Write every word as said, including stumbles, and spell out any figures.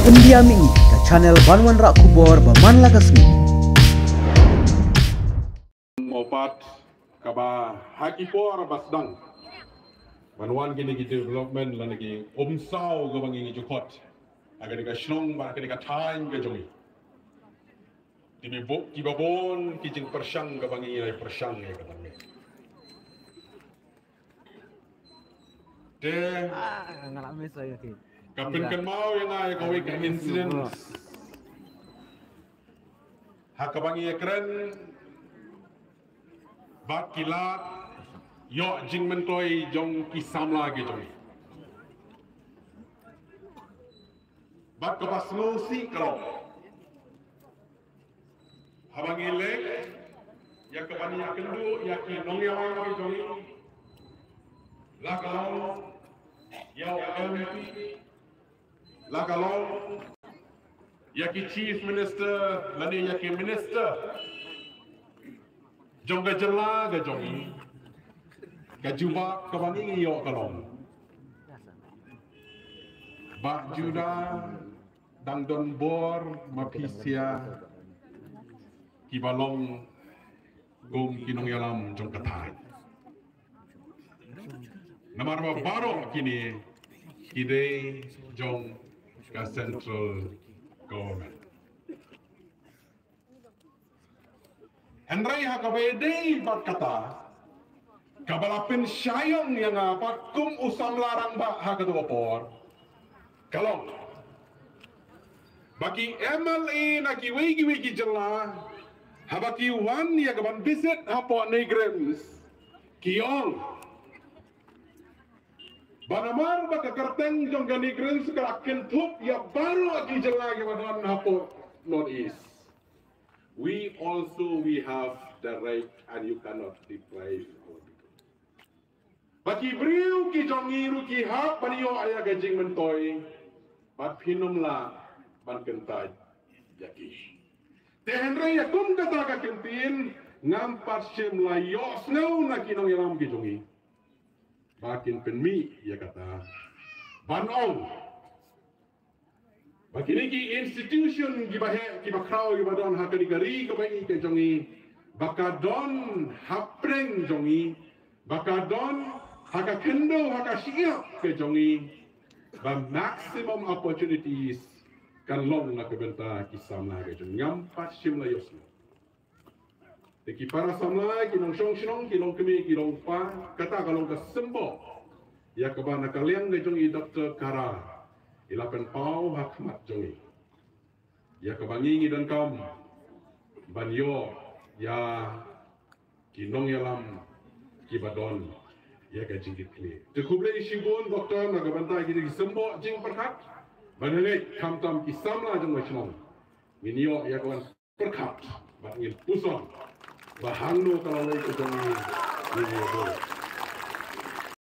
India Mini, ka channel ban wanrah khubor ba man la ka sngi. Mo pat kaba ha ki por ba sdang ban wan kine ki development lane ki umsaw kaba ngi ju khot ha kane ka shnong bad kane ka thaiñ ka jong ngi. Ki bok kiba bun ki jingpyrshang kaba ngi ïa pyrshang ïa kaba ngi. Te ka pynkynmaw ïa nga ïa kawei ka incident ha kaba ngi ïakren bad ki lad ïoh jingmyntoi jong ki samla ki jong ngi. Bad kaba sngewsih ka long haba ngi leh ïa kaba ngi ïakynduh ïa ki nongïalam ki jong ngi, la ka long ïa u M P, la ka long ïa ki Chief Minister lane ïa ki Minister jong ka jylla ka jong ngi, ka jubab kaba ngi ïoh ka long ba juda dang don bor ma phi sia kiba long kum ki nongïalam jong ka thaiñ. Namar ba baroh kine ki dei jong ka central government. Hynrei ha kaba ïadei bad kata kaba la pynshai ïong ïa nga pat kum u samla rangbah ha kato ka por ka long ba ki M L A na kiwei kiwei ki jylla haba ki wan ïa ka ban visit hapoh NEIGRIHMS ki ong ba namar ba ka kyrteng jong ka NEIGRIHMS ka la kynthup ïa baroh ki jylla kiba don hapoh North East. We also we have the right and you cannot deprive our people. Ba ki briew ki jong ngi ruh ki hap ban ïoh ïa ka jingmyntoi bad phin ym lah ban kyntait ïa ki. Te hynrei ïa kum kata ka kyntien ngam pat shym la ïohsngew na ki nongïalam ki jong ngi ba kin pynmih ïa kata ban ong ba kine ki institution kiba heh kiba khraw kiba don ha kane ka ri kaba ïeit ka jong ngi ba ka don hapdeng jong ngi, ba ka don ha ka khyndew ha ka shyiap ka jong ngi, ba maximum opportunities kan long na ka bynta ki samla ka jong ngi. Ngam pat shym la ïohsngew. Te ki para samla, ki nongshong shnong, ki longkmie, ki longkpa, kata ka long ka symbol ïa kaba na ka liang ka jong i Doctor Kara i la pynpaw ha khmat jong i ïa kaba ngi ngi donkam ban ïoh ïa ki nongïalam kiba don ïa ka jingkitkhlieh. Te khublei shibun Doctor na ka bynta kine ki symbol jingpyrkhat. Ban ngeit khamtam ki samla jong ka shnong ngin ïoh ïa ka ban pyrkhat bad ngin puson ba hangno ka lawei ka jong ngi ngin ïa bud.